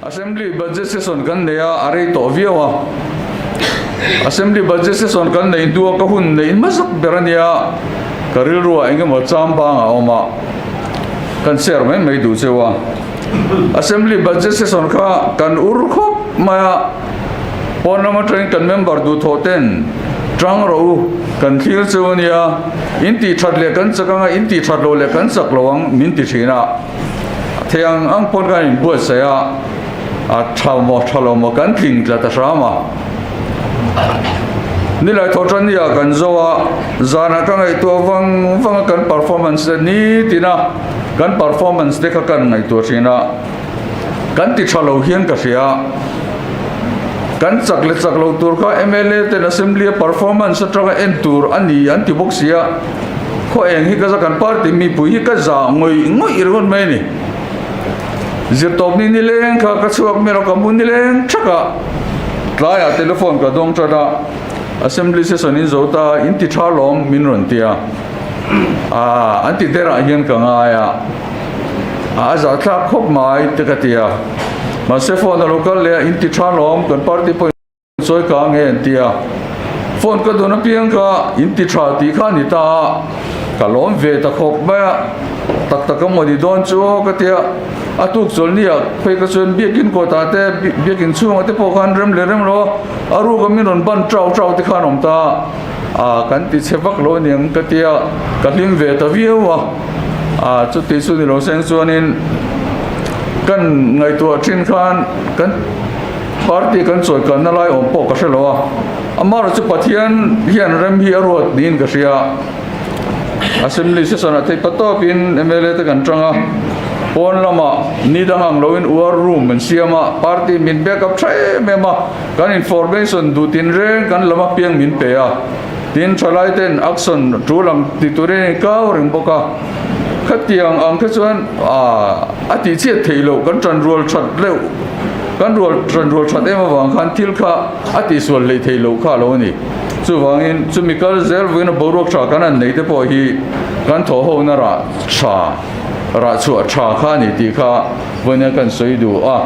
Assembly Budget Session kan nei a, a rei tawh viau a. Assembly Budget Session kan nei hnua ka hun neih hmasak ber a nia, ka rilruah eng emaw chambang a awm a, kan share mai mai duh cheu a. Assembly Budget Session kha kan ur khawp mai a, pawn lam atangin kan member duhthawh ten tang rawh u, kan thlir cheu a nia, in tih that leh kan chak anga in tih that loh leh kan chak lo ang min ti thin a. Thei ang ang pawn kan inbuatsaih a, a tha maw tha lo maw kan tling tla ta hram a. Nilai thaw tan ni ah kan zo a, zanah ka ngaihtuah vang vang a kan performance te nitin a, kan performance te kha kan ngaihtuah thin a, kan ti tha lo hian ka hria. Kan chak leh chak lo tur kha mla ten assembly a performance atanga en tur a ni an ti bawk si a. Khaw eng hi ka za kan party mipui hi ka za ngawih ngawih ringawt mai a ni. Zirtawpni nileng kha ka chhuak hmel a ka hmu nileng thak a, tlaiah telephone ka dawng tan a, assembly session in zo ta in ti tha lawm min rawn ti a, aah an ti derah hian ka ngai a, a zahthlak khawp mai te ka ti a, mahse phone a lo kal leh a in ti tha lawm kan party pawh Chawi ka nge an ti a, phone ka dawn apiang kha in ti tha tih kha a ni ta a, ka lawm ve ta khawp mai a, tak tak a maw ni dawn chu aw ka ti a, a tuk chawlhni ah phei ka chuan biakin kawtah te biakin chhungah te pawh khan rem leh rem lo a, a ruk a min rawn ban trau trau te khan awm ta a, ah kan ti chhe vak lo aniang ka ti a, ka hlim ve ta viau a, ah chuti chu ni lo seng chuanin kan ngaihtuah thin khan kan. Party kan chawi kalna lai awm pawh ka hre lo a, amaherawh chu Pathian hian rem hi a ruat niin ka hria. Assembly session ah theih patawpin mla te kan tang a, pawn lamah ni dang ang loin war room an siam a, party min back up tha em em a, kan information duh tinreng kan lam apiang min pe a, tin thalai ten action tul ang ti turin an inkau reng bawk a, khatiang ang kha chuan a tihchhiat theih loh kan tanrual that leuh. Kan rual ran rual that em avang khan thil kha a tihsual hlei thei loh kha lo a ni. Chuvangin chumi kal zel vawiin a boruak tha kan han nei te pawh hi kan thawh hona rah tha, rah chhuah tha kha a ni tih kha vawiin kan sawi duh a.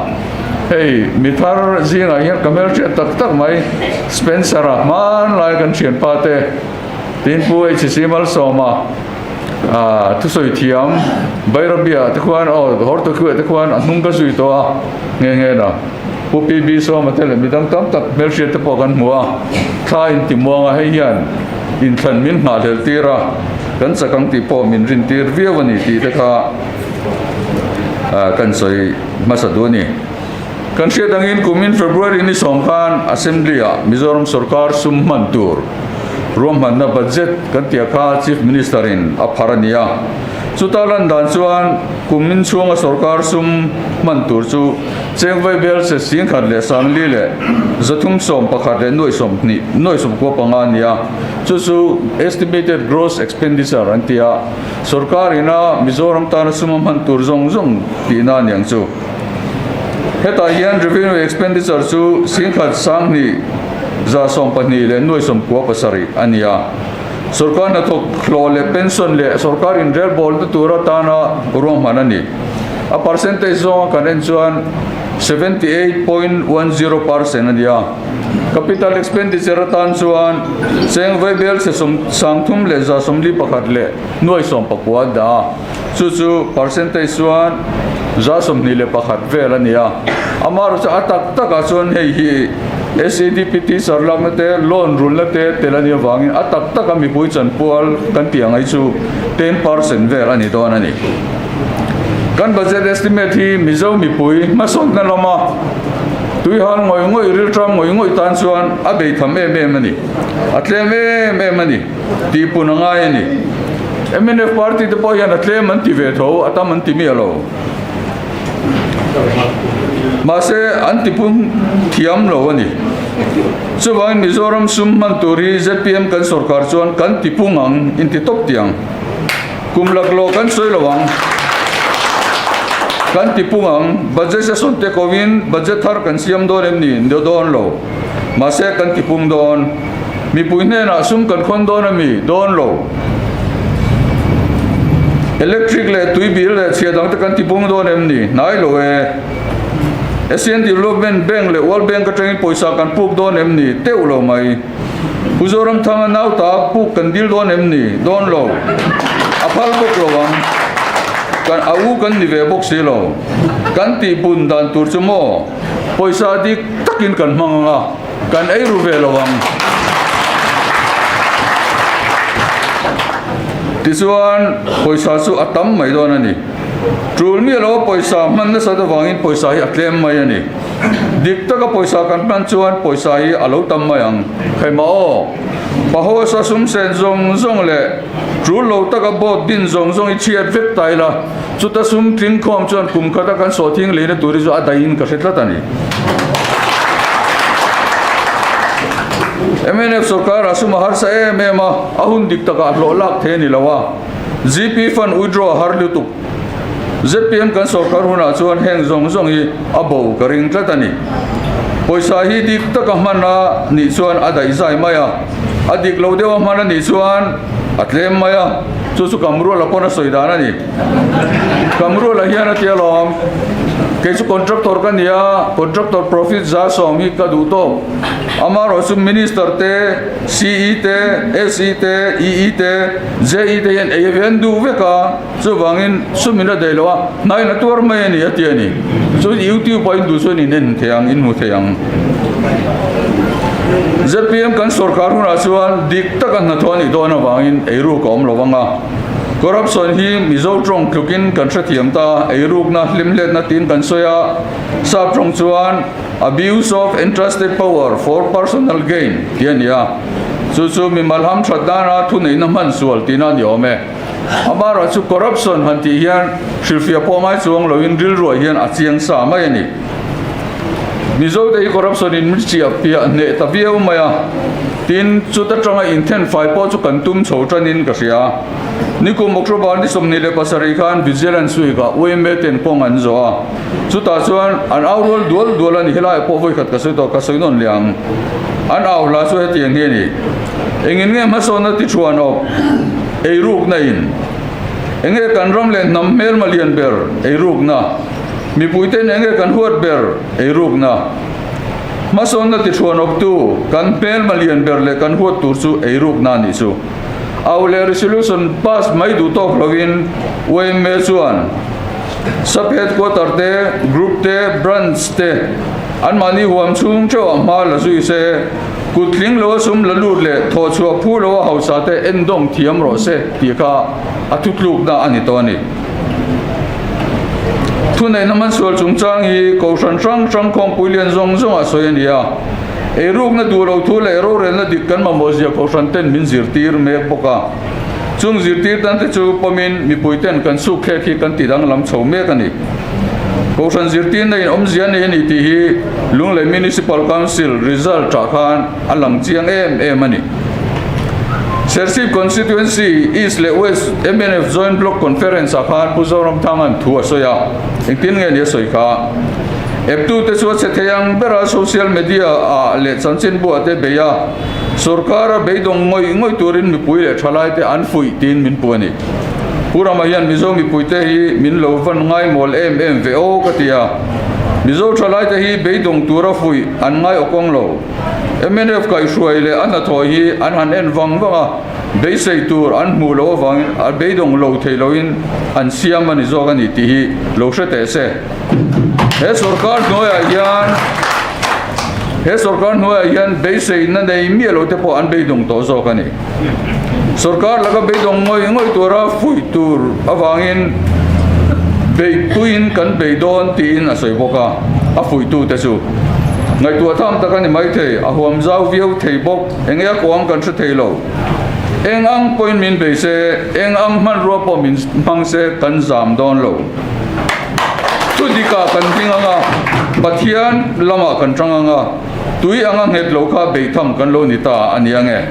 Hei mi thar zingah hian ka hmelhriat tak tak mai Spencer-a hmanlai kan thianpa te tin Pu HC Malsawma, Aaa thusawi thiam Bairabia te khuan aw Hortokhiah te khuan a hnung ka zui tawh a nghe nghe na Pu PB Sawma te leh midang tam tak hmelhriat te pawh kan hmu a thla in ti muang a hei hian inthlan min nghahhlelh tir a kan chak ang tih pawh min rin tir viau a ni tih te kha aaa kan sawi hmasa duh a ni. Kan hriat angin kumin February ni sawm khan Assembly ah Mizoram sorkar sum hman tur ruahmanna budget kan tih kha Chief Minister in a phar a ni a. Chuta lan dan chuan kumin chhunga sorkar sum hman tur chu chengvai bel se 10,000 leh 40 leh 311 leh nuai 20 nuai 95 a ni a. Chu chu estimated gross expenditure an ti a. Sorkar ina Mizoram tana sum a hman tur zawng zawng tihna a ni ang chu. Hetah hian revenue expenditure chu 10,000 sang 2 12 leh nuai 97 a ni a. Sorkar hnathawk hlawh leh pension leh sorkar inrelbawlna tur atana ruahman a ni. A percentage zawnga kan en chuan 78.10 percent a ni a. Capital expenditure atan chuan cheng vaibel chhe 30 leh 141 leh nuai 19 a dah a. Chu chu percentage chuan 21% vel a ni a. Amaherawhchu chu a tak takah chuan hei hi SEDP teacher lakna te, loan rulna te tel a nih avangin a tak taka mipui chanpual kan tih ang hi chu 10% vel a ni dawn a ni. Kan budget estimate hi Mizo mipui hmasawnna lama tuihal ngawih ngawih rilṭam ngawih ngawih tan chuan a beitham em em a ni. A tlem em em a ni. Tih pun a ngai a ni. Mnf party te pawh hian a tlem an ti ve tho, a tam an ti miah lo. Mahse, an ti pun thiam lo a ni. Chuvangin Mizoram sum hman tur hi zpm kan sorkar chuan kan ti pung ang, in ti tawp tiang. Kum laklawh kan sawi lo ang. Kan ti pung ang. Budget session te kovin budget thar kan siam dawn em ni? Ni dawn lo. Mahse, kan ti pung dawn. Mipui hnenah sum kan khawn dawn a mi? Dawn lo. Electric leh tui bil leh chhia dangte kan ti pung dawn em ni? Hnai lo e. Asian Development Bank leh World Bank atangin pawisa kan puk dawn em ni? Teuh lo mai. Pu Zoramthanga nau ta puk kan dil dawn em ni? Dawn lo. A phal bawk lo ang. Kan a u kan ni ve bawk si lo. Kan tih bun dan tur chu maw? Pawisa dik takin kan hmang ang a, kan ei ru ve lo ang. Tichuan, pawisa chu a tam mai dawn a ni. Tul miah lo a pawisa hman nasat avangin pawisa hi a tlem mai a ni. Dik taka pawisa kan hman chuan pawisa hi a lo tam mai ang. Khaimah aw, Pahosa sum sen zawng zawng leh tul lo taka boat din zawng zawng hi chhiat vek ta ila, chuta sum tling khawm chuan kum khata kan sawhthing leina tur hi chu a daihin ka hre tlat a ni. Mnf sorkar ah sum a harsa em em a, a hun dik takah hlawh lak thei a ni lo a. GP fund withdraw a har lutuk. Zpm kan sorkar hunah chuan heng zawng zawng hi a bo ka ring tlat a ni. Pawisa hi dik taka hman a nih chuan a daih zai mai a, a dik lo deuha hman a nih chuan a tlem mai a, chu chu Kamruala pawn a sawi dan a ni. Kamruala hian a ti alawm, kei chu contractor ka ni a, contractor profit za sawm hi ka duh tawk. Amaherawh chu Minister te, CE te, SE te, EE te, JE te hian ei ve an duh vek a, chuvangin sum in a daih lo a, hnain a tuar mai a ni a ti a ni. Chuan YouTube ah in duh chuan in en thei ang, in hmu thei ang. Zpm kan sorkar hunah chuan dik taka hnathawh a nih dawn avangin eiruk a awm lo vang a. Corruption hi Mizo tawng tlukin kan hrethiam ta, eirukna, hlimhletna tiin kan sawi a, sap tawng chuan abuse of entrusted power for personal gain tih a ni a. Chu chu mimal hamthat nana thuneihna hman sual tihna a ni awm e. Amaherawh chu corruption han tih hian hrilhfiah pawh ngai chuang loin rilruah hian a chiang sa mai a ni. Mizo te hi corruption in min chiah piah hneh ta viau mai a, tin chuta tanga inthen fai pawh chu kan tum chho tanin ka hria. Nikum October ni 27 khan Vigilance Week ah UMA ten kawng an zawh a, chutah chuan an au rual dual dual a ni, helaiah pawh vawikhat ka sawi tawh ka sawi nawn leh ang. An au hla chu hetiang hi a ni, Engin nge hmasawnna ti thuan awk eirukna in? Enge kan ram leh hnam hmelma lian ber eirukna? Mipuiten enge kan huat ber eirukna? Hmasawnna ti thuan awktu kan hmelma lian ber leh kan huat tur chu eirukna a nih chu. Au leh resolution pass mai duh tawk loin yma chuan Sub Headquarter te, Group te, Branch te anmahni huam chhung theuhah hma la zui se, kut tling loa sum la lut leh thawhchhuah phu loa hausa te endawng thiam rawh se tih kha a thutlukna a ni tawh a ni. Thuneihna hmansual chungchang hi Kohhran hrang hrang khawmpui lian zawng zawngah sawi a ni a, eirukna duh lo thu leh rorelna dik kan mamawh zia Kohhran ten min zirtir mek bawk a. Chung zirtir tan te chu pawmin mipui ten kan suk thlek hi kan ti danglam chho mek a ni. Kohhran zirtirna in awmzia nei a ni tih hi Lunglei Municipal Council result ah khan a lang chiang em em a ni. Serchhip Constituency East leh West mnf Joint Block Conference ah khan Pu Zoramthanga'n thu a sawi a, engtin nge ni a sawi kha? Eptute chu a che thei ang bera social media ah leh chanchinbu ah te bei a, Sorkara beidawng ngawih ngawih turin mipui leh thalaite an fuih tiin min pu a ni. Pu Rama hian Mizo mipuite hi min lo van ngaimawl em em ve aw ka ti a. Mizo thalaite hi beidawng tura fuih an ngai awkawng lo. Mnf kaihhruai leh a hnathawh hi an han en vang vang a, beisei tur an hmuh loh avangin a beidawng lo thei loin an siam a ni zawk a ni tih hi lo hre teh se. He sorkar hnuaiah hian He sorkar hnuaiah hian beiseina nei miah lo te pawh an beidawng tawh zawk a ni. Sorkar laka beidawng ngawih ngawih tura fuih tur avangin beihpuiin kan bei dawn tiin a sawi bawk a, a fuihtute chu ngaihtuah tham tak a ni maithei, a huam zau viau thei bawk, eng nge a kuang kan hre thei lo. Eng ang pawhin min bei se, eng ang hmanrua pawh min hmang se kan zam dawn lo. Thu dikah kan hming ang a, Pathian lamah kan tang ang a, tui anga nghet lo kha beihtham kan lo ni ta a ni ang e.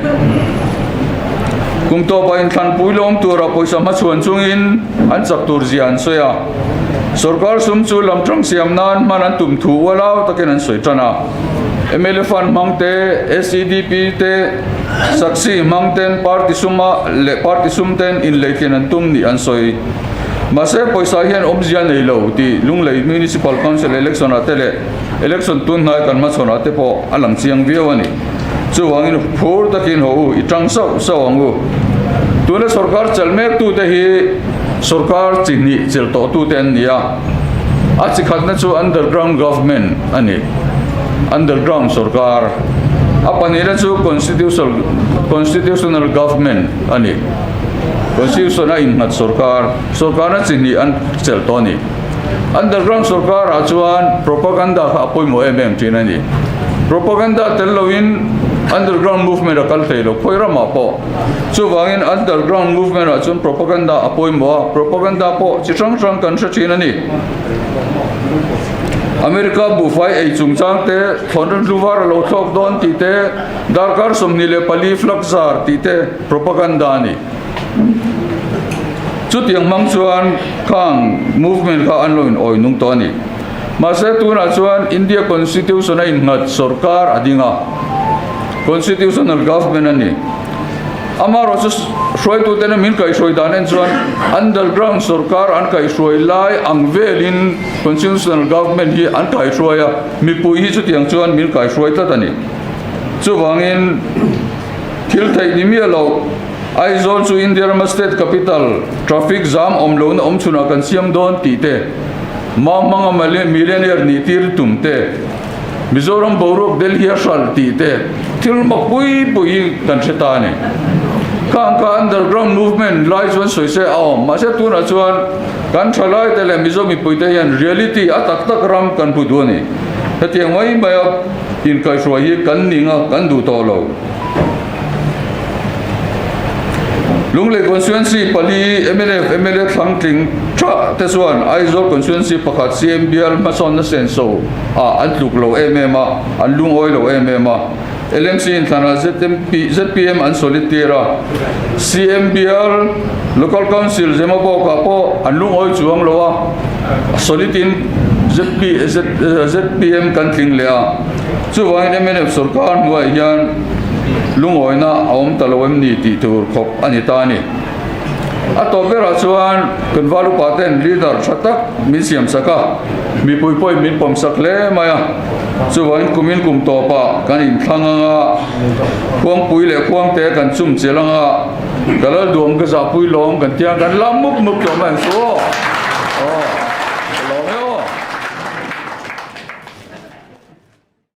Kum tawpah inthlanpui lawm tura pawisa hmachhuan chungin an chak tur zia an sawi a. Sorkar sum chu lamtang siam nan hman an tum thu ualau takin an sawi tan a. Mla fund hmang te, SEDP te, Saksi hmang ten party suma leh party sum ten inleitlin an tum nih an sawi. Mahse pawisa hian awmzia nei lo tih Lunglei Municipal Council election ah te leh election tun hnai kan hmachhawn ah te pawh a lang chiang viau a ni. Chuvangin phur takin haw u, i tang sauh sauh ang u. Tuna sorkar chelh mek tute hi sorkar chi hnih chelh tawh tute an ni a. A chi khatna chu underground government a ni, underground sorkar. A pahnihna chu constitutional government a ni, constitution a innghat sorkar. Sorkarna chi hnih an chelh tawh a ni. Underground sorkar ah chuan propaganda kha a pawimawh em em thin a ni. Propaganda tel loin underground movement a kal thei lo khawi ramah pawh. Chuvangin underground movement ah chuan propaganda a pawimawh a, propaganda pawh chi hrang hrang kan hre thin a ni. America buhfai ei chungchang te, thlawn hlu var a lo thlawk dawn tih te, darkar 24 flak zar tih te propaganda a ni. Chutiang hmang chuan khang movement kha an lo in awi nung tawh a ni. Mahse tunah chuan India Constitution a innghat sorkar a ding a, Constitutional Government a ni. Amaherawhchu hruaituten min kaihhruai dan en chuan underground sorkar an kaihhruai lai ang velin Constitutional Government hi an kaihhruai a, mipui hi chutiang chuan min kaihhruai tlat a ni. Chuvangin thil theih ni miah loh. Aizawl chu India rama state capital, traffic jam awm lohna awm chhunah kan siam dawn tih te, Mau hmanga millionaire nih tir tum te, Mizoram boruak Delhi a hralh tih te, thil mak pui pui hi kan hre ta a ni. Khang kha underground movement lai chuan sawi se a awm, mahse tunah chuan kan thalai te leh Mizo mipui te hian reality a tak tak ram kan hmu duh a ni. Hetiang mai maia inkaihhruai hi kan ning a, kan duh tawh lo. Lunglei Constituency pali mnf mla thlangtling tha te chuan Aizawl Constituency pakhat CM bial hmasawnna senso ah an tluk lo em em a, an lungawi lo em em a. LMC inthlanah ZMP zpm an solid tir a, CM bial Local Council Zemabawk ah pawh an lungawi chuang lo a, solid in ZP zpm kan tling leh a. Chuvangin mnf sorkar hnuaiah hian lungawina a awm ta lo em ni tih tur khawp a ni ta a ni. A tawp berah chuan kan val upa ten leader tha tak min siam sak a, mipui pawhin min pawm sak hle mai a. Chuvangin kumin kum tawpah kan inthlang ang a, khuangpui leh khuangte kan chum chel ang a, ka lal duam ka zahpui lawm kan tia kan lam mup mup tawh mai ang chu aw.